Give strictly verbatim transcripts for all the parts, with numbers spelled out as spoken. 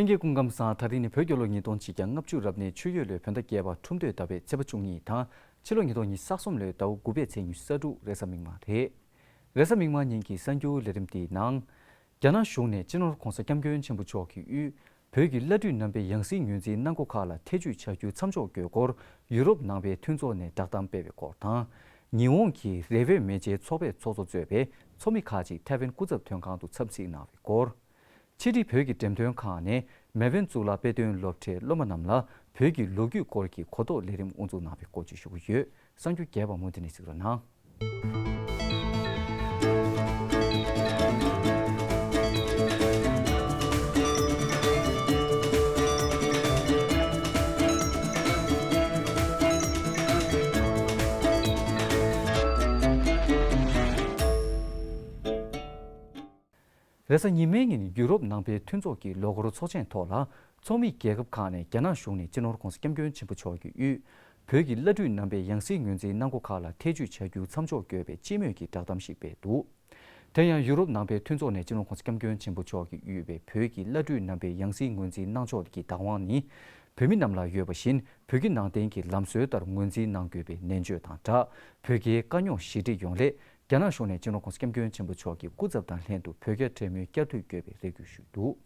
ལྷན་རྒྱས་སྐུ་ཁམས་བཟང་། ད་རིང་ནི་བོད་རྒྱལ་ལོ་ཉིས་སྟོང་ཆིག་བརྒྱ་ལྔ་བཅུ་རབ་གནས་ཆུ་ཡོས་ལོའི་བོད་ཟླ་བརྒྱད་པ་ཁྲུམས་སྟོད་ཟླ་བའི་ཚེས་པ་བཅུ་གཉིས་དང་། ཕྱི་ལོ་ཉིས་སྟོང་ཉི་ཤུ་རྩ་གསུམ་ལོའི་ཟླ་བ་དགུ་པའི་ཚེས་ཉི་ཤུ་རྩ་དྲུག་རེས་གཟའ་མིག་དམར་རེད། རེས་གཟའ་མིག་དམར་ཉིན་གྱི་གསར་འགྱུར་ལས་རིམ་འདིའི་ནང་། རྒྱ་ནག་གཞུང་ནས་སྤྱི་ནོར་༧གོང་ས་༧སྐྱབས་མགོན་ཆེན་པོ་མཆོག་གི་དབུས་བོད་ཀྱི་བླ་སྤྲུལ་རྣམ་པའི་ཡང་སྲིད་ངོས་འཛིན་གནང་སྒོ་ཁག་ལ་ཐེ་ཇུས་བྱ་རྒྱུའི་མཚམས་འཇོག་དགོས་སྐོར་ཡུ་རོབ་ནང་པའི་མཐུན་ཚོགས་ནས་བསྒྲགས་གཏམ་སྤེལ་བའི་སྐོར་དང་། ཉི་ཧོང་གི་རེ་བའི་མེ་ལྕེའི་ཚོགས་པའི་ཚོགས་གཙོ་གཙོས་པའི་ཚོགས་མི་ཁག་ཅིག་ཐའེ་ཝན་སྐུ་ཚབ་དོན་ཁང་དུ་འཚམས་གཟིགས་གནང་བའི་སྐོར། ཕྱི་དྲིལ་བོད་ཀྱི་འགྲེམས་སྟོན་ཁང་ནས་མེལ་བོན་གཙུག་ལག་དཔེ་སྟོན་སློབ་གྲྭའི་སློབ་མ་རྣམས་ལ་བོད་ཀྱི་ལོ་རྒྱུས་སྐོར་གྱི་གོ་རྟོགས་ལས་རིམ་དབུ་འཛུགས་གནང་བའི་སྐོར་བཅས་ཞུ་གི་ཡོད། གསར་འགྱུར་རྒྱས་པ་མུ་མཐུད་ནས་གཟིགས་རོགས་གནང་། རེས་གཟའ་ཉི་མའི་ཉིན་ཡུ་རོབ་ནང་པའི་མཐུན་ཚོགས་ཀྱི་ལོ་འཁོར་ཚོགས་ཆེན་ཐོག་ལ། ཚོགས་མི་རྒྱལ་ཁབ་ཁག་ནས་རྒྱ་ནག་གཞུང་ནས་སྤྱི་ནོར་༧གོང་ས་༧སྐྱབས་མགོན་ཆེན་པོ་མཆོག་གི་དབུས་བོད་ཀྱི་བླ་སྤྲུལ་རྣམ་པའི་ཡང་སྲིད་ངོས་འཛིན་གནང་སྒོ་ཁག་ལ་ཐེ་ཇུས་བྱ་རྒྱུའི་མཚམས་འཇོག་དགོས་པའི་སྤྱི་མོས་ཀྱི་བསྒྲགས་གཏམ་ཞིག་སྤེལ་འདུག་དེ་ཡང་ཡུ་རོབ་ནང་པའི་མཐུན་ཚོགས་ནས་སྤྱི་ནོར་༧གོང་ས་༧སྐྱབས་མགོན་ཆེན་པོ་མཆོག་གི་དབུས་པའི་བོད་ཀྱི་བླ་སྤྲུལ་རྣམ་པའི་ཡང་སྲིད་ངོས་འཛིན་གནང་ཕྱོགས་ཀྱི་བདག་དབང་ནི་བོད་མི་རྣམས་ལ་ཡོད་པ་བཞིན། བོད་བརྒྱུད་ནང་བསྟན་གྱི་ལམ་སྲོལ་ལྟར་ངོས་འཛིན་གནང་དགོས་པའི་ནན་བརྗོད་དང་སྦྲགས། བོད་རྒྱའི་དཀའ་རྙོག་ཞི་འགྲིག་ཡོང་སླད། རྒྱ་ནག་གཞུང་ནས་སྤྱི་ནོར་༧གོང་ས་༧སྐྱབས་མགོན་ཆེན་པོ་མཆོག་གི་སྐུ་ཚབ་དང་ལྷན་དུ་བོད་རྒྱ་འབྲེལ་མོལ་བསྐྱར་མཐུད་དགོས་པའི་རེ་སྐུལ་ཞུས་འདུག་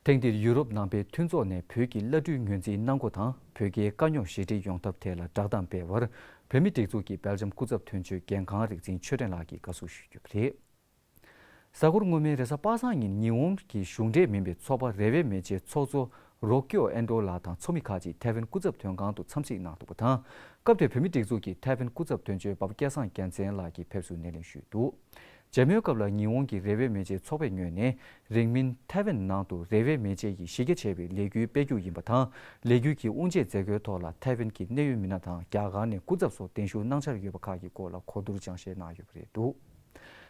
ཐེངས་འདིར་ཡུ་རོབ་ནང་པའི་མཐུན་ཚོགས་ནས་བོད་ཀྱི་བླ་སྤྲུལ་ངོས་འཛིན་གནང་སྒོ་དང་། བོད་རྒྱའི་དཀའ་རྙོག་ཞི་འགྲིག་ཡོང་ཐབས་ཐད་ལ་བསྒྲགས་གཏམ་སྤེལ་བར། བོད་མིའི་སྒྲིག་འཛུགས་ཀྱི་སྦེལ་ཇམ་སྐུ་ཚབ་དོན་གཅོད་རྒན་ཁང་རིག་འཛིན་ཆོས་སྒྲོན་ལགས་ཀྱིས་དགའ་བསུ་ཞུས་ཡོད་པ་རེད། གཟའ་འཁོར་སྔོན་མའི་རེས་གཟའ་པ་སངས་ཉིན་ཉི་ཧོང་གི་གཞུང་འབྲེལ་མིན་པའི་ཚོགས་པ་རེ་བའི་མེ་ལྕེའི་ཚོགས་གཙོ་རོ་ཀིའོ་ཨན་ཏོ་ལགས་དང་ཚོགས་མི་ཁག་ཅིག་ཐའེ་ཝན་སྐུ་ཚབ་དོན་ཁང་དུ་འཚམས་གཟིགས་གནང་འདུག་པ་དང་། སྐབས་དེར་བོད་མིའི་སྒྲིག་འཛུགས་ཀྱི་ཐའེ་ཝན་སྐུ་ཚབ་དོན་གཅོད་འབའ་པ་སྐལ་བཟང་རྒྱལ་མཚན་ལགས་ཀྱིས་ཕེབས་བསུ་སྣེ་ལེན་ཞུས་འདུག་མཇལ་མོལ་སྐབས་ལ་ཉི་ཧོང་གི་རེ་བའི་མེ་ལྕེའི་ཚོགས་པའི་ངོས་ནས་རིང་མིན་ཐའེ་ཝན་ནང་དུ་རེ་བའི་མེ་ལྕེ་ཡི་གཞི་རྒྱ་ཆེ་བའི་ལས་འགུལ་སྤེལ་རྒྱུ་ཡིན་པ་དང་། ལས་འགུལ་གྱི་དབུ་འབྱེད་མཛད་སྒོའི་ཐོག་ལ་ཐའེ་ཝན་གྱི་གནད་ཡོད་མི་སྣ་དང་རྒྱ་གར་ནས་སྐུ་ཚབ་སོགས་གདན་ཞུ་གནང་འཆར་ཡོད་པ་ཁག་གི་སྐོར་ལ་གོ་བསྡུར་སྦྱང་བཤད་གནང་ཡོད་པ་རེད་འདུག་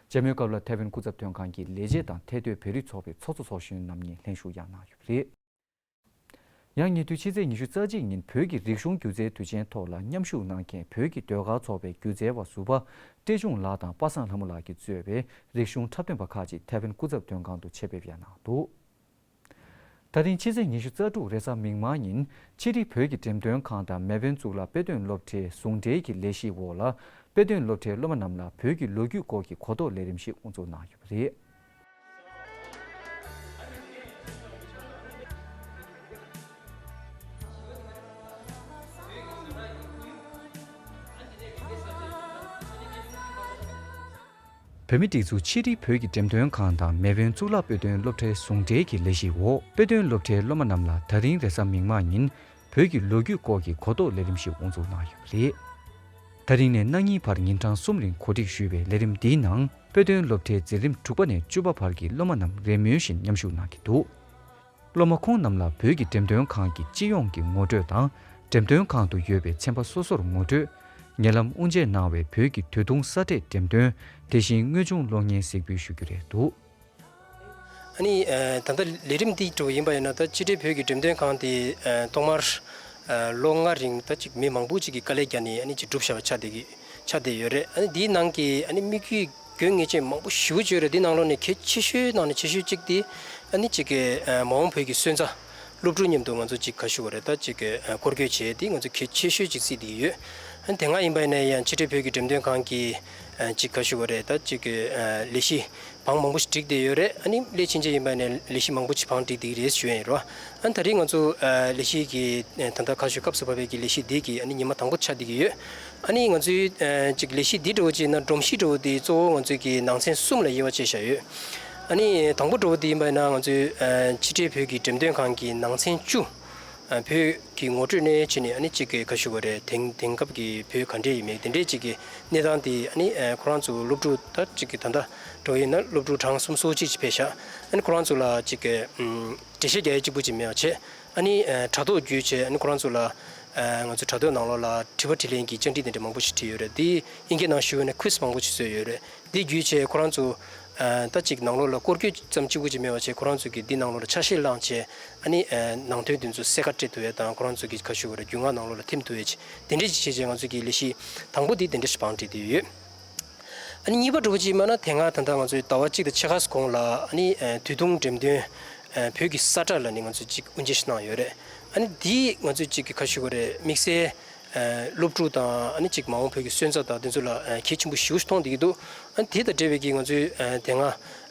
མཇལ་མོལ་སྐབས་ལ་ཐའེ་ཝན་སྐུ་ཚབ་དོན་ཁང་གི་ལས་བྱེད་དང་ཐའེ་སྡོད་བོད་རིགས་ཚོགས་པའི་ཚོགས་གཙོ་ཚོགས་གཞོན་རྣམ་གཉིས་ལྷན་ཞུགས་ཡང་གནང་ཡོད་པ་རེད། ཡང་ཉེ་དུས་ཕྱི་ཚེས་ཉི་ཤུ་རྩ་གཅིག་ཉིན་བོད་ཀྱི་རིག་གཞུང་སྒྱུ་རྩལ་དུས་ཆེན་ཐོག་ལ་མཉམ་ཞུགས་གནང་མཁན་བོད་ཀྱི་ཟློས་གར་ཚོགས་པའི་སྒྱུ་རྩལ་བ་ཟུར་པ་བཀྲས་ཆུང་ལགས་དང་པ་སངས་ལྷ་མོ་ལགས་ཀྱིས་གཙོས་པའི་རིག་གཞུང་འཁྲབ་སྟོན་པ་ཁག་ཅིག་ཐའེ་ཝན་སྐུ་ཚབ་དོན་ཁང་དུ་ཆེད་ཕེབས་ཡང་གནང་འདུག་ད་རིང་ཕྱི་ཚེས་ཉི་ཤུ་རྩ་དྲུག་རེས་གཟའ་མིག་དམར་ཉིན་ཕྱི་དྲིལ་བོད་ཀྱི་འགྲེམས་སྟོན་ཁང་དང་མེལ་བོན་གཙུག་ལག་དཔེ་སྟོན་སློབ་གྲྭའི་ཟུང་འབྲེལ་གྱི་ལས་གཞིའི་འོག་ལ་དཔེ་སྟོན་སློབ་གྲྭའི་སློབ་མ་རྣམས་ལ་བོད་ཀྱི་ལོ་རྒྱུས་སྐོར་གྱི་གོ་རྟོགས་ལས་རིམ་ཞིག་དབུ་འཛུགས་གནང་ཡོད་པ་རེད། བོད་མིའི་སྒྲིག་འཛུགས་ཕྱི་དྲིལ་བོད་ཀྱི་འགྲེམས་སྟོན་ཁང་དང་མེལ་བོན་གཙུག་ལག་དཔེ་སྟོན་སློབ་གྲྭའི་ཟུང་འབྲེལ་གྱི་ལས་གཞིའི་འོག་དཔེ་སྟོན་སློབ་གྲྭའི་སློབ་མ་རྣམས་ལ་ད་རིང་རེས་གཟའ་མིག་དམར་ཉིན་བོད་ཀྱི་ལོ་རྒྱུས་སྐོར་གྱི་གོ་རྟོགས་ལས་རིམ་ཞིག་དབུ་འཛུགས་གནང་ཡོད་པ་རེད། ད་རིང་ནས་གནངས་ཉིན་བར་ཉིན་གྲངས་གསུམ་རིང་གོ་སྒྲིག་ཞུས་པའི་ལས་རིམ་འདིའི་ནང་དཔེ་སྟོན་སློབ་གྲྭའི་འཛིན་རིམ་དྲུག་པ་ནས་བཅུ་པ་བར་གྱི་སློབ་མ་རྣམས་རེ་སྨོན་བཞིན་མཉམ་ཞུགས་གནང་གི་འདུག་སློབ་མ་ཁོང་རྣམས་ལ་བོད་ཀྱི་འགྲེམས་སྟོན་ཁང་གི་སྤྱི་ཡོངས་ཀྱི་ངོ་སྤྲོད་དང་། འགྲེམས་སྟོན་ཁང་དུ་ཡོད་པའི་ཚན་པ་སོ་སོར་ངོ་སྤྲོད། ཉེ་ལམ་དབུ་འབྱེད་གནང་བའི་བོད་ཀྱི་དུས་ཐུང་སྲ་མཁྲེགས་འགྲེམས་སྟོན། དེ་བཞིན་དངོས་བྱུང་གློག་བརྙན་གཟིགས་འབུལ་ཞུ་རྒྱུ་རེད་འདུག་ཨ་ནི་ཨ་ད་ལྟ་ལས་རིམ་འདི་འགྲོ་བ་ཡིན་པ་ཡིན་ན། ད་ཕྱི་དྲིལ་བོད་ཀྱི་འགྲེམས་སྟོན་ཁང་དེ་ཨ་ཐོག་མར་ཨ་ལོ་ལྔ་རིང་ད་ཅིག་མི་མང་པོ་ཅིག་གིས་དཀའ་ལས་བརྒྱབ་ནས་ཨ་ནི་ཅིག་གྲུབ་བཞག་པ་ཆགས་བསྡད་ཀྱི་ཆགས་བསྡད་ཡོད་རེད། ཨ་ནི་འདིའི་ནང་གི་ཨ་ནི་དམིགས་ཡུལ་དགོས་ངེས་ཅན་མང་པོ་ཞེ་པོ་ཅིག་ཡོད་རེད། འདི་ནང་ལོགས་ནས་གལ་ཆེ་ཤོས་ནང་ནས་ཆེ་ཤོས་གཅིག་དེ་ཨ་ནི་གཅིག་གི་ཨ་མ་འོངས་བོད་ཀྱི་སོན་རྩ་སློབ་ཕྲུག་མཉམ་དུ་ང་ཚོ་གཅིག་ག་ཞུ་དགོས་རེད། ད་གཅིག་གི་ཨ་སྐོར་སྐྱོད་བྱས་དེ་ང་ཚོ་གལ་ཆེ་ཤོས་གཅིག་བརྩིས་བསྡད་ཀྱི་ཡོད། ཨ་ནི་དེ་སྔ་ཡིན་པ་ཡིན་ན་ཡང་ཕྱི་དྲིལ་བོད་ཀྱི་འགྲེམས་སྟོན་ཁང་གི་ཨ་གཅིག་ག་ཞུ་དགོས་རེད། ད་གཅིག་གི་ཨ་ལས་གཞི་བང་མང་པོ་ཞིག་བསྒྲིགས་བསྡད་ཡོད་རེད། ཨ་ནི་སླད་ཕྱིན་ཆད་ཡིན་པ་ཡིན་ན་ལས་གཞི་མང་པོ་ཞིག་བང་བསྒྲིགས་བསྡད་ཀྱི་རེད་ཞུ་ཡ་ཡིན་རོ། ཨ་ནི་ད་རེས་ང་ཚོ་ཨ་ལས་གཞི་གི་ཨ་ད་ལྟ་ག་ཞུ་སྐབས་སུ་བབས་པའི་གི་ལས་གཞི་འདི་གི་ཨ་ནི་ཉི་མ་དང་པོ་ཆགས་བསྡད་ཀྱི་ཡོད། ཨ་ནི་ང་ཚོའི་ཨ་ཅིག་ལས་གཞི་འདི་འདྲ་བོ་ཅིག་ན་སྒྲོམ་གཞི་འདྲ་བོ་དེ་གཙོ་བོ་ང་ཚོའི་གི་ནང་ཚན་གསུམ་ལ་དབྱེ་བ་ཕྱེ་བཞག་ཡོད། ཨ་ནི་དང་པོ་འདྲ་བོ་དེ་ཡིན་པ་ཡིན་ན་ང་ཚོའི་ཨ་ཕྱི་དྲིལ་བོད་ཀྱི་འགྲེམས་སྟོན་ཁང་གི་ནང་ཚན་བཅུ། ཨ་བོད་ཀྱི་ངོ་སྤྲོད་ནས་བྱས་ནས་ཨ་ནི་གཅིག་གི་ག་ཞུ་དགོས་རེད། དེང་དེང་སྐབས་ཀྱི་བོད་ག་འདྲས་ཡིན་མིན་དེ་འདྲས་གཅིག་གི་གནས་སྟངས་དེ་ཨ་ནི་ཨ་ཁོ་རང་ཚོ་སློབ་ཕྲུག་ད་གཅིག་གི་ད་ལྟ་འགྲོ་ཡིན་ན་སློབ་ཕྲུག་གྲངས་སུམ་ཅུ་སོ་གཅིག་ཅིག་ཕེབས་ཤག་ཨ་ནི་ཁོ་རང་ཚོ་ལ་གཅིག་གི་ཨམ་འགྲེལ་བཤད་རྒྱག་ཡ་གཅིག་པུ་ཅིག་མེད་པ་བྱས། ཨ་ནི་ཨ་དྲ་ཐོག་བརྒྱུད་བྱས་ཨ་ནི་ཁོ་རང་ཚོ་ལ་ཨ་ང་ཚོ་དྲ་ཐོག་ནང་ལོགས་ལ་དྲི་བ་དྲིས་ལན་གྱི་བཅར་འདྲི་དེ་འདྲ་མང་པོ་ཞིག་བྲིས་ཡོད་རེད། དེ་དབྱིན་སྐད་ནང་ཞུས་ན་quiz་མང་པོ་ཞིག་བཟོས་ཡོད་རེད། དེ་བརྒྱུད་བྱས་ཁོ་རང་ཚོ་ཨ་ད་ཅིག་ནང་ལོགས་ལ་སྐོར་སྐྱོད་ཙམ་གཅིག་པུ་ཅིག་མེད་པ་བྱས། ཁོ་རང་ཚོ་གིས་འདི་ནང་ལོགས་ལ་ཆ་ཤས་བླངས་བྱས་ཨ་ནི་ཨ་ནང་དོན་དེ་ཚོ་གསལ་ཁ་སྤྲད་ཐུབ་ཡ་དང་། ཁོ་རང་ཚོ་གིས་ག་ཞུ་དགོས་རེད། རྒྱུས་མངའ་ནང་ལོགས་ལ་ཐིམ་ཐུབ་ཡ་ཅིག་དེ་འདྲས་ཅིག་བྱས་བྱས་ང་ཚོ་གི་ལས་གཞི་དང་པོ་དེ་དེ་འདྲས་ཞིག་བང་བསྒྲིགས་བསྡད་ཡོད། ཨ་ནི་གཉིས་པ་འདྲ་བོ་ཅིག་མ་ན་དེ་སྔ་ད་ལྟ་ང་ཚོའི་ཟླ་བ་གཅིག་དང་ཕྱེད་ཀ་ཙམ་གོང་ལ་ཨ་ནི་ཨ་དུས་ཐུང་འགྲེམས་སྟོན་ ཨ་བོད་ཀྱི་ས་བཀྲ་ལ་ནི་ང་ཚོས་ཅིག་དབུ་འབྱེད་ཞིག་གནང་ཡོད་རེད། ཨ་ནི་འདི་ང་ཚོས་ཅིག་གི་ཁ་ཤུ་གོ་རེད། དམིགས་བསལ་ཨ་སློབ་ཕྲུག་དང་ཨ་ནི་ཅིག་མ་འོངས་བོད་ཀྱི་སོན་རྩ་དང་དེ་ཚོ་ལ་ཨ་གལ་ཆེན་པོ་ཞེ་པོ་ཞིག་མཐོང་བསྡད་ཀྱི་འདུག་ཨ་ནི་དེ་དང་འབྲེལ་བའི་གི་ང་ཚོའི་ཨ་དེ་སྔ་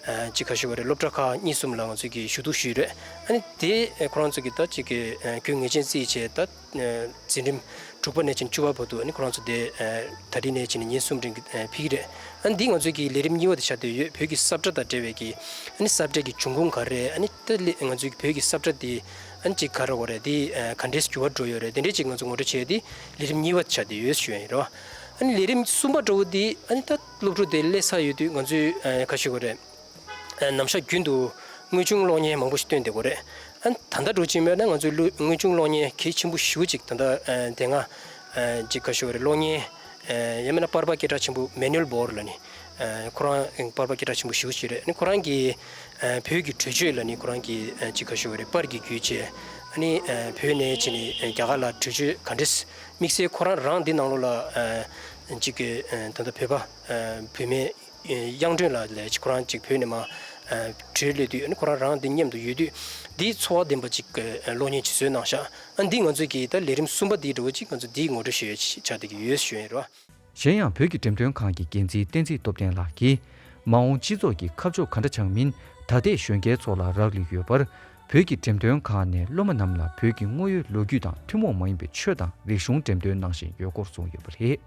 ཨ་ཅིག་ཁ་ཤུ་གོ་རེད། སློབ་གྲྭ་ཁག་གཉིས་གསུམ་ལ་ང་ཚོས་ཀྱི་ཞུ་གཏུག་ཞུས་རེད། ཨ་ནི་དེ་ཨ་ཁོ་རང་ཚོ་གི་ད་ཅིག་གི་ཨ་ཁོས་ངེས་ཅན་རྩིས་བྱས་ད། འཛིན་རིམ་དྲུག་པ་ནས་བྱས་ནས་བཅུ་པ་བར་དུ་ཨ་ནི་ཁོ་རང་ཚོ་དེ་ད་རིང་ནས་བྱས་ནས་ཉིན་གསུམ་རིང་གི་ཕུལ་གྱི་རེད། ཨ་ནི་འདི་ང་ཚོའི་གི་ལས་རིམ་གཉིས་པ་དེ་ཆགས་བསྡད་ཡོད། བོད་ཀྱི་ས་བཀྲ་དང་འབྲེལ་བའི་གི་ཨ་ནི་ས་བཀྲ་གི་འབྱུང་ཁུངས་ག་རེ་རེད། ཨ་ནི་ད་ལས་ང་ཚོའི་གི་བོད་ཀྱི་ས་བཀྲ་དེ་ཨ་ནི་ཅིག་ག་རེ་བ་རེད། དེ་ག་འདྲས་འགྱུར་བ་འགྲོ་ཡོད་རེད། དེ་འདྲས་ཅིག་ང་ཚོ་ངོ་སྤྲོད་བྱས་ཏེ་ལས་རིམ་གཉིས་པ་དེ་ཆགས་བསྡད་ཡོད་ཞུ་ཡ་ཡིན་རོ། ཨ་ནི་ལས་རིམ་གསུམ་པ་འདྲ་བོ་དེ་ཨ་ནི་ད་སློབ་ཕྲུག་དེ་སླེབས་ཚར་ཡོད་དུས་ང་ཚོའི་ག་ཞུ་དགོས་རེད། ནམ་ཞག་རྒྱུན་དུ་དངོས་བྱུང་གློག་བརྙན་མང་པོ་ཞིག་སྟོན་བསྡད་ཀྱི་ཡོད་རེད། ཨ་ད་ལྟ་འདྲ་བོ་ཅིག་ཡིན་པ་ཡིན་ན་ང་ཚོའི་གློག་དངོས་བྱུང་གློག་བརྙན་གལ་ཆེན་པོ་ཞེ་པོ་ཅིག་ད་ལྟ་དེ་སྔ་ཅིག་ག་ཞུ་དགོས་རེད། གློག་བརྙན་ཡང་མིན་ན་པར་པ་སྐད་གྲགས་ཆེན་པོ་མེ་ནུ་ཨེལ་བྷོར་ལབ་ནས་ཁོ་རང་པར་པ་སྐད་གྲགས་ཆེན་པོ་ཞེ་པོ་ཅིག་རེད། ཨ་ནི་ཁོ་རང་གིས་བོད་ཀྱི་གྲོས་ཆོད་ལབ་ནས་ཁོ་རང་གིས་ཅིག་ག་ཞུ་དགོས་རེད། པར་གྱི་བརྒྱུད་བྱས་ཨ་ནི་བོད་ནས་བྱས་ནས་རྒྱ་གར་ལ་གྲོས་ཆོད་ག་འདྲས། དམིགས་བསལ་ཁོ་རང་རང་འདི་ནང་ལོགས་ལ་ཅིག་ད་ལྟ་བོད་པ་བུད་མེད་དབྱངས་སྒྲོན་ལགས་ལས་ཁོ་རང་ཅིག་བོད་ནས་མར་བྲོས་སླེབས་དུས་ཨ་ནི་ཁོ་རང་རང་འདི་མཉམ་དུ་ཡོད་དུས་འདིའི་ཚོར་བ་ལྡན་པ་ཅིག་གློག་བརྙན་ཅིག་བཟོས་གནང་ཤག་ཨ་འདི་ང་ཚོས་ཀྱི་ད་ལས་རིམ་གསུམ་པ་འདིའི་འདྲ་བོ་ཅིག་ང་ཚོ་འདིའི་ངོ་སྤྲོད་ཞུ་ཡས་ཆགས་བསྡད་ཀྱི་ཡོད་ཞུ་ཡིན་རོ། གཞན་ཡང་བོད་ཀྱི་འགྲེམས་སྟོན་ཁང་གི་འགན་འཛིན་བསྟན་འཛིན་སྟོབས་ལྡན་ལགས་ཀྱིས་མ་འོངས་སྤྱི་ཚོགས་ཀྱི་ཁ་ཕྱོགས་ག་འདྲ་ཆགས་མིན་ད་ལྟའི་གཞོན་སྐྱེས་ཚོ་ལ་རག་ལས་ཡོད་པར། བོད་ཀྱི་འགྲེམས་སྟོན་ཁང་ནས་སློབ་མ་རྣམས་ལ་བོད་ཀྱི་དངོས་ཡོད་ལོ་རྒྱུས་དང་ཐུན་མོང་མ་ཡིན་པའི་ཆོས་དང་རིག་གཞུང་འགྲེམས་སྟོན་གནང་བཞིན་ཡོད་སྐོར་གསུངས་ཡོད་པ་རེད།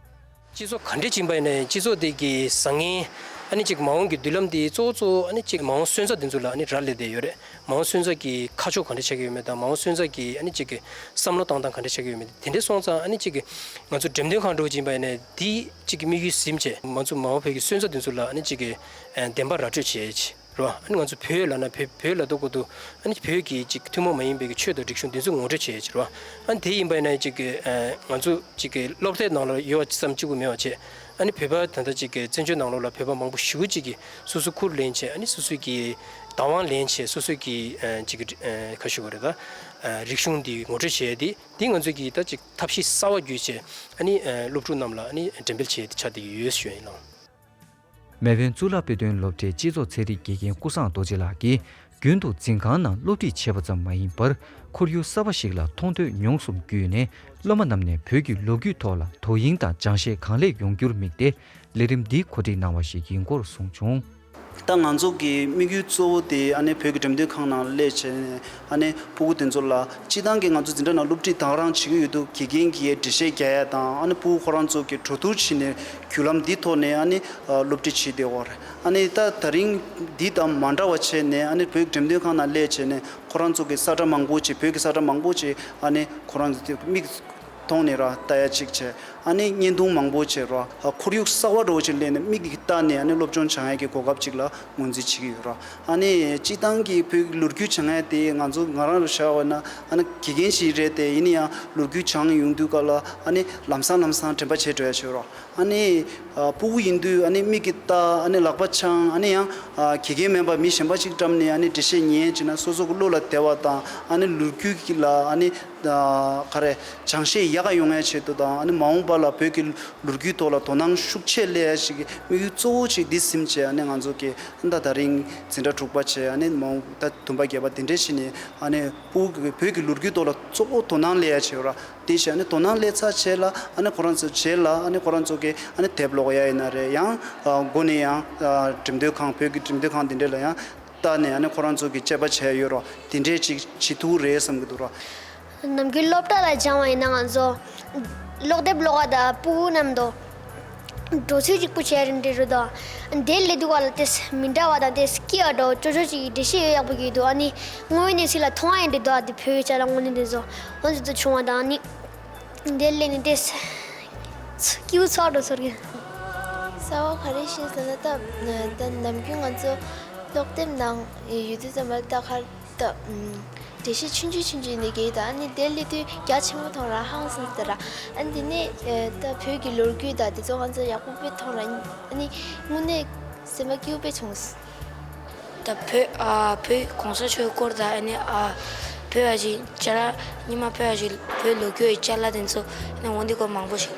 སྤྱི་ཚོགས་ག་འདྲས་ཅིག་ཡིན་པ་ཡིན་ནའི་སྤྱི་ཚོགས་དེ་གི་བཟང་ངན་ཨ་ནི་ཅིག་མ་འོངས་ཀྱི་མདུན་ལམ་དེ་གཙོ་བོ་གཙོ་བོ་ཨ་ནི་ཅིག་མ་འོངས་སོན་རྩ་དེ་ཚོ་ལ་ཨ་ནི་རག་ལས་བསྡད་ཡོད་རེད། མ་འོངས་སོན་རྩ་གི་ཁ་ཕྱོགས་ག་འདྲས་ཆགས་ཀྱི་ཡོད་མེད་དང་མ་འོངས་སོན་རྩ་གི་ཨ་ནི་ཅིག་གི་བསམ་བློ་བཏང་སྟངས་ག་འདྲས་ཆགས་ཀྱི་ཡོད་མེད་དེ་འདྲས་སོང་ཙང་ཨ་ནི་ཅིག་གི་ང་ཚོ་འགྲེམས་སྟོན་ཁང་འདྲ་བོ་ཅིག་ཡིན་པ་ཡིན་ནའི་དེ་ཅིག་གི་དམིགས་ཡུལ་ཟིན་བྱས་ང་ཚོ་མ་འོངས་བོད་ཀྱི་སོན་རྩ་དེ་ཚོ་ལ་ཨ་ནི་ཅིག་གི་བདེན་པ་ར་སྤྲོད་བྱེད་ཡས་ཅིག་རོ། ཨ་ནི་ང་ཚོ་བོད་ལབ་ན་བོད་བོད་ལབ་དུས་སྐབས་དུ་ཨ་ནི་བོད་ཀྱི་ཅིག་ཐུན་མོང་མ་ཡིན་པའི་གི་ཆོས་དང་རིག་གཞུང་འདི་ཚོ་ངོ་སྤྲོད་བྱེད་ཡས་ཅིག་རོ། ཨ་ནི་དེ་ཡིན་པ་ཡིན་ན་ཅིག་གི་ཨ་ང་ཚོ་ཅིག་གི་སློབ་དེབ་ནང་ལ་ཡོད་པ་ཙམ་གཅིག་པུ་མེད་པ་བྱས་ཨ་ནི་བོད་པ་ད་ལྟ་ཅིག་གི་བཙན་བྱོལ་ནང་ལོགས་ལ་བོད་པ་མང་པོ་ཞེ་པོ་ཅིག་གིས་སོ་སོ་ཁུར་ལེན་བྱས་ཨ་ནི་སོ་སོའི་གི་བདག་དབང་ལེན་བྱས་སོ་སོའི་གི་ཨ་ཅིག་གི་ཨ་ག་ཞུ་དགོས་རེད་ད། ཨ་རིག་གཞུང་འདི་ངོ་སྤྲོད་བྱེད་ཡས་དེ་འདི་ང་ཚོའི་གི་ད་ཅིག་ཐབས་ཤེས་གསར་པ་བརྒྱུད་བྱས་ཨ་ནི་ཨ་སློབ་ཕྲུག་རྣམས་ལ་ཨ་ནི་འགྲེམས་སྤེལ་བྱེད་ཡས་དེ་ཆགས་བསྡད་ཀྱི་ཡོད་ཞུ་ཡིན་ལགས། མེས་དབོན་གཙུག་ལག་དཔེ་སྟོན་སློབ་གྲྭའི་སྤྱི་ཚོགས་ཚན་རིག་དགེ་རྒན་ཀུན་བཟང་རྡོ་རྗེ་ལགས་ཀྱིས་རྒྱུན་དུ་འཛིན་ཁང་ནང་སློབ་ཁྲིད་བྱེད་པ་ཙམ་མ་ཡིན་པར་ཁོར་ཡུག་གསར་པ་ཞིག་ལ་མཐོང་ཐོས་མྱོང་གསུམ་བརྒྱུད་ནས་སློབ་མ་རྣམས་ནས་བོད་ཀྱི་ལོ་རྒྱུས་ཐོག་ལ་དོ་དབྱིངས་དང་སྦྱང་ཤེས་གང་ལེགས་ཡོང་རྒྱུར་དམིགས་ཏེ་ལས་རིམ་འདི་གོ་སྒྲིག་གནང་བ་ཞིག་ཡིན་སྐོར་གསུངས་བྱུང་། ད་ང་ཚོ་གི་དམིགས་ཡུལ་གཙོ་བོ་དེ་ཨ་ནི་བོད་ཀྱི་འགྲེམས་སྟོན་ཁང་ནང་སླེབས་བྱས་ནས་ཨ་ནི་ཕྲུ་གུ་དེ་ཚོ་ལ་སྤྱིར་བཏང་གི་ང་ཚོ་འཛིན་གྲྭ་ནང་སློབ་ཁྲིད་དང་རང་བྱེད་ཀྱི་ཡོད་དུས་དགེ་རྒན་གྱིས་འགྲེལ་བཤད་རྒྱག་ཡ་དང་ཨ་ནི་ཕྲུ་གུ་ཁོ་རང་ཚོ་གི་གྲོས་བསྡུར་བྱས་ནས་བརྒྱུད་ལམ་འདི་ཐོག་ནས་ཨ་ནི་སློབ་ཁྲིད་བྱེད་བསྡད་ཡོད་རེད། ཨ་ནི་ད་ད་རིང་འདི་དང་མ་འདྲ་བ་བྱས་ནས་ཨ་ནི་བོད་ཀྱི་འགྲེམས་སྟོན་ཁང་ནང་སླེབས་བྱས་ནས་ཁོ་རང་ཚོ་གི་ས་ཁྲ་མང་པོ་ཅིག་བོད་ཀྱི་ས་ཁྲ་མང་པོ་ཅིག་ཨ་ནི་ཁོ་རང་ཚོ་མིག་མཐོང་ནས་ར་ལྟ་ཡ་གཅིག་བྱས། ཨ་ནི་བརྙན་ཐུང་མང་པོ་བྱས་ར་ཁོར་ཡུག་གསར་བ་འདྲ་བོ་ཅིག་སླེབས་ནས་མིག་གིས་ལྟ་ནས་ཨ་ནི་སློབ་སྦྱོང་སྦྱང་ཡ་གི་གོ་སྐབས་ཅིག་ལ་ངོས་འཛིན་བྱེད་ཀྱི་ཡོད་ར། ཨ་ནི་སྤྱིར་བཏང་གི་བོད་ཀྱི་ལོ་རྒྱུས་སྦྱང་ཡ་དེ་ང་ཚོ་ང་རང་ལ་བཞག་པ་ན་ཨ་ནི་དགེ་རྒན་ཞིག་རེད་དེ་ཡིན་ན་ཡང་ལོ་རྒྱུས་སྦྱང་ཡོང་དུས་སྐབས་ལ་ཨ་ནི་ལམ་སང་ལམ་སང་དྲན་པ་བརྗེད་འགྲོ་ཡ་ཅིག་ཡོད་ར། ཨ་ནི་ཕྲུ་གུ་ཡིན་དུས་ཨ་ནི་མིག་གིས་ལྟ་ཨ་ནི་ལག་པ་འཆང་ཨ་ནི་ཡང་དགེ་རྒན་མེད་པ་མི་གཞན་པ་ཅིག་བཀྲམ་ནས་ཨ་ནི་འགྲེལ་བཤད་ཉན་བྱས་ན་སོ་སོ་གི་བློ་ལ་བདེ་བ་དང་ཨ་ནི་ལོ་རྒྱུས་ཀྱི་ལ་ཨ་ནི། ག་རེ། སྦྱང་ཤེས་ཡག་ག་ཡོང་ཡ་ཆེད་དུ་དང་ཨ་ནི་མ་འོངས་པ་ལ་བོད་ཀྱི་ལོ་རྒྱུས་ཐོག་ལ་དོ་སྣང་ཤུགས་ཆེ་སླེབས་ཡ་ཞིག་གི་དམིགས་ཡུལ་གཙོ་བོ་ཞིག་འདི་ཟིན་བྱས་ཨ་ནི་ང་ཚོ་གི་ད་ད་རིང་འཛིན་གྲྭ་དྲུག་པ་བྱས་ཨ་ནི་མ་འོངས་ད་བདུན་པ་བརྒྱད་པ་དེ་འདྲས་ཕྱིན་ནས་ཨ་ནི་བོད་ཀྱི་བོད་ཀྱི་ལོ་རྒྱུས་ཐོག་ལ་གཙོ་བོ་དོ་སྣང་སླེབས་ཡ་ཆེ་བ་ར་དེ་བྱས་ཨ་ནི་དོ་སྣང་སླེབས་ཚར་རྗེས་ལ་ཨ་ནི་ཁོ་རང་ཚོ་རྗེས་ལ་ཨ་ནི་ཁོ་རང་ཚོ་གི་ཨ་ནི་དེབ་ཀློག་ཡ་ཡིན་ན་རེད་ཡང་སྒོ་ནས་ཡང་འགྲེམས་སྟོན་ཁང་བོད་ཀྱི་འགྲེམས་སྟོན་ཁང་དེ་འདྲས་ལ་ཡང་། ལྟ་ནས་ཨ་ནི་ཁོ་རང་ཚོ་གི་དཔྱད་པ་བྱས་ཡོད་རོ། དེ་འདྲས་ཅིག་བྱེད་ཐུབ་རེད་བསམ་གི་འདུག་རོ། ནམ་རྒྱུན་སློབ་གྲྭ་ལ་སྦྱང་བ་ཡིན་ན་ང་ཚོ་ཀློག་དེབ་ཀློག་ག་དང་ཕྲུ་གུ་རྣམས་དང་འགྲོ་ཚུལ་གཅིག་པུ་བྱས་རེད་འདྲ་རེད་དོ། དེ་ལས་སྡུག་པ་ལ་དེ་མི་འདྲ་བ་དང་དེ་སྐྱིད་པ་འདྲ་ཅོ་ཅོ་ཅིག་འགྲེལ་བཤད་ཡོད་ཡག་པོ་གི་འདུག་ཨ་ནི་དངོས་ཡོད་གནས་ཚུལ་ལ་མཐོང་བ་ཡིན་འདྲ་འདུག་ཨ་དེ་བོད་ཡིག་ཅ་ལག་དངོས་གནས་དེ་ཚོ་ང་ཚོ་ཚོ་བྱུང་བ་དང་ཨ་ནི། འདིར་སླེབས་ནས་ཏེ་སྐྱིད་པོ་ཚོར་འགྲོ་ཚོར་གི། གསར་བ་ག་རེ་ཤེས་ཟེར་ན་ད་ད་ནམ་རྒྱུན་ང་ཚོ་ཀློག་དེབ་ནང་ཡོད་དུས་ཙམ་པ་ད་གར་ད་འགྲེལ་བཤད་ཆུང་ཆུང་ཆུང་ཆུང་ནས་རྒྱག་ད་ཨ་ནི་དེར་སླེབས་དུས་རྒྱ་ཆེན་པོ་མཐོང་ར་ཧང་སང་ཟེར་ར། ཨ་ནི་དེ་ནས་ད་བོད་ཀྱི་ལོ་རྒྱུས་ད་དེ་ཚོ་ང་ཚོ་ཡག་པོ་དཔེ་མཐོང་ར་ཨ་ནི་དངོས་གནས་སེམས་པ་སྐྱིད་པོ་དཔེ་བྱུང་། ད་བོད་ཨ་བོད་གོང་ས་མཆོག་སྐོར་དང་ཨ་ནི་ཨ་བོད་ཨ་ཅེ་ཅ་ལག་ཉི་མ་བོད་ཨ་ཅེ་བོད་ལོ་རྒྱུས་ཅ་ལག་དེ་ཚོ་ཨ་ནི་འོ་འདི་སྐོར་མང་པོ་ཞིག་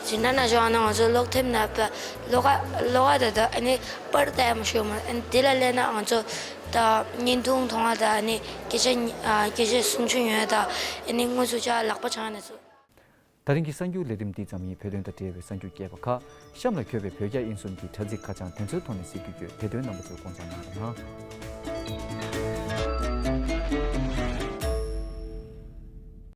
ཟིན་ན་ན་ཞོ་ཨ་ནི་ང་ཚོ་ཀློག་དེབ་ན་བ་ཀློག་ཀློག་ད་ད་ཨ་ནི་པར་ལྟ་ཡ་མ་ཞོ་མ་ཨ་ནི་དེ་ལ་སླེབས་ན་ང་ཚོ་ དང་བརྙན་ཐུང་མཐོང་བ་དང་ཨ་ནི་སྐད་ཆ་ཉན་ཨ་སྐད་ཆ་གསུང་ཆོས་ཉན་ཡ་དང་ཨ་ནི་དངོས་སུ་ཅིག་ལག་པ་འཆང་ཡ་ནས་སུ། ད་རིང་གི་གསར་འགྱུར་ལས་རིམ་འདི་ཙམ་ཡིན། བོད་དོན་དང་འབྲེལ་བའི་གསར་འགྱུར་རྒྱས་པ་ཁག་གཤམ་ལ་འཁོད་པའི་བོད་རྒྱ་དབྱིན་གསུམ་གྱི་དྲ་ཚིགས་ཁ་བྱང་དེ་ཚོའི་ཐོག་ནས་གཟིགས་རྒྱུ་ཡོད། དེ་དོན་རྣམ་པ་ཚོས་དགོངས་འཇགས་གནང་རོགས་གནང་།